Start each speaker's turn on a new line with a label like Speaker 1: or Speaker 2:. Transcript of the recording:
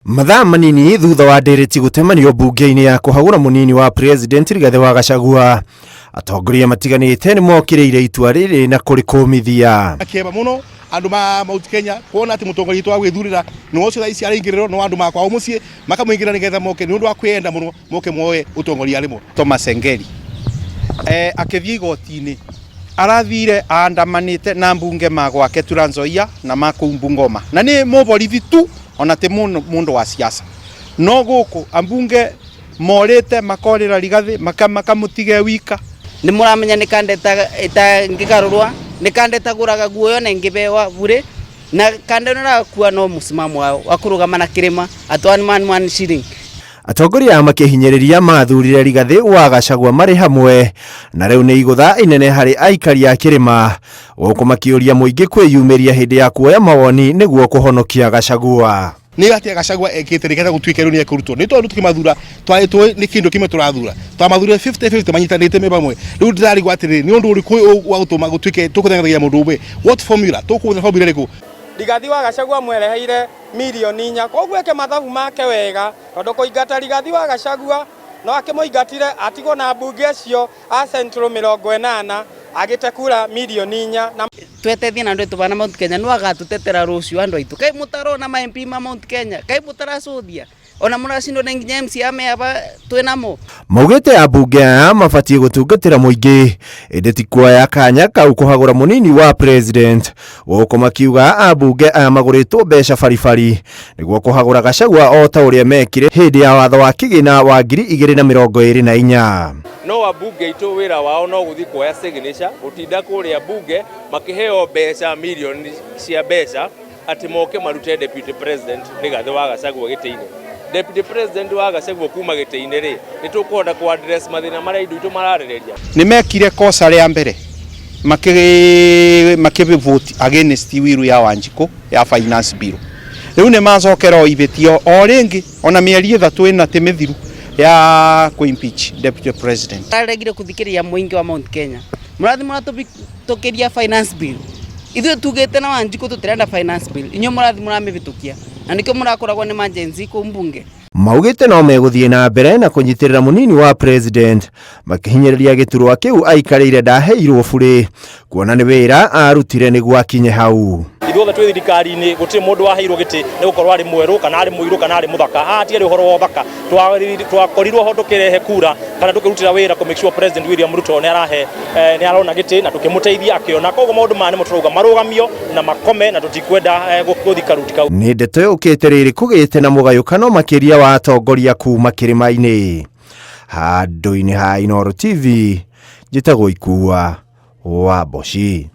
Speaker 1: Mathaa manini thutha wa ndereti gũtemanio mbunge-inĩ ya kũhagũra mũnini wa president Rigathĩ wa Gachagua, atongoria matiganĩte nĩ mokĩrĩire itua rĩrĩ na kũrĩkũmithia.
Speaker 2: Kĩeba mũno andũ ma Mount Kenya kuona atĩ mũtongoria witũ wa gwĩthurĩra nĩ ũcio thaa ici araingĩrĩrwo no andũ makwao mũciĩ makamũingĩra nĩgetha moke nĩ ũndũ wa kwĩyenda mũno moke moe ũtongoria arĩmo.
Speaker 3: Thomas Engeri akĩthiĩ igoti-inĩ arathire aandamanĩte na mbunge ma gwake Trans Nzoia na ma kũu Bungoma, na nĩ mũborithi tu, ona ti mũndũ wa siasa. No gũkũ ambunge morĩte makorĩra Rigathĩ, makamũtiga wika.
Speaker 4: Nĩ mũramenya nĩ kanda ĩtangĩgarũrwa, nĩ kanda ĩtagũraga guoya na ĩngĩbewa bure, na kanda ĩno ĩrakua no mũsimamo wao wa kũrũgama na kĩrĩma at one man one shilling.
Speaker 1: Atongoria aya makĩhinyĩrĩria mathurire Rigathĩ wa Gachagua marĩ hamwe, na rĩu nĩ igũtha inene harĩ aikari a kĩrĩma, gũkũ makĩũria mũingĩ kwĩyumĩria hĩndĩ ya kuoya mawoni nĩguo kũhonokia Gachagua.
Speaker 2: Nĩ atĩa Gachagua ekĩte nĩgetha gũtuĩke rĩu nĩ ekũrutwo? Nĩ tondũ tũkĩmathura twarĩ tũĩ nĩ kĩndũ kĩmwe tũrathura, twamathurire 50-50 manyitanĩte me bamwe. Rĩu ndĩrarigwo atĩrĩrĩ, nĩ ũndũ ũrĩkũ wa gũtũma gũtuĩke tũkũteng'eragia mũndũ ũmwe? What formula? Tũkũhũthĩra formula ĩrĩkũ?
Speaker 5: Rigathi wa Gachagua mwereheire mirioni 4, koguo eke mathabu make wega, tondũ kũingata Rigathi wa Gachagua no akĩmũingatire atigwo na mbunge acio a Central 80 agĩte kura mirioni 4 na
Speaker 4: Twetethie na andũ aitũ bana Mount Kenya no agatũtetera rũciũ. Andũ aitũ, kai mũtarona ma MP ma Mount Kenya? Kai mũtaracũthia ona mũracindwo nĩ nginya MCA meaba twĩnamo?
Speaker 1: Maugĩte ambunge aya mabatiĩ gũtungatĩra mũingĩ, ĩndĩ ti kuoya kanya kau kũhagũra mũnini wa president, gũkũ makiuga ambunge aya magũrĩtwo mbeca baribari nĩguo kũhagũra Gachagua o ta ũrĩa mekire hĩndĩ ya watho wa kĩgĩna wa 2024.
Speaker 6: No ambunge aitũ wĩra wao no gũthiĩ kuoya signature, gũtinda kũrĩa bunge makĩheo mbeca, mirioni cia mbeca, atĩ moke marute Deputy President Rigathĩ wa Gachagua gĩtĩ-inĩ. Deputy President wa Gachagua kuma gĩtĩ-inĩ rĩ, nĩ tũkũhota kũ address mathĩna marĩa andũ aitũ mararĩrĩria?
Speaker 3: Nĩ mekire kosa rĩa mbere makĩ vote against wiru ya Wanjikũ ya finance bill. Rĩu nĩ macokera o ibĩtio o rĩngĩ, ona mĩeri 3 ĩna ti mĩthiru, ya kũ impeach deputy president.
Speaker 4: Aregire kuthikĩrĩria mũingĩ wa Mount Kenya. Mũrathi mũratũbĩtũkĩria finance bill, ithuĩ tugĩte na Wanjikũ tũtirenda finance bill, inyuĩ mũrathi mũramĩbĩtũkia, na nĩkĩo mũrakoragwo nĩ ma Gen Z kũu mbunge.
Speaker 1: Maugĩte no megũthiĩ na mbere na kũnyitĩrĩra mũnini wa president, makĩhinyĩrĩria gĩturwa kĩu aikarĩire ndaheirwo burĩ, kuona nĩ wĩra arutire nĩguo akinye hau.
Speaker 7: Ithuothe twĩ thirikari-inĩ, gũtirĩ mũndũ waheirwo gĩtĩ nĩ gũkorwo arĩ mwerũ kana arĩ mũirũ kana arĩ mũthaka. Haha tiarĩ ũhoro wa ũthaka, twakorirwo ho tũkĩrehe kura kana tũkĩrutĩra wĩra kũ make sure President William Ruto nĩ arahe nĩ arona gĩtĩ na tũkĩmũteithia akĩona. Koguo maũndũ maya nĩmo tũrauga marũgamio na makome na tũtikwenda gũthiĩ karuti kau.
Speaker 1: Nĩ ndeto yũkĩte rĩrĩ kũgĩte na mũgayũkano makĩria wa atongoria kuma kĩrĩma-inĩ. Handũ-inĩ ha Inooro TV, njĩtagwo Ikua wa Mboci.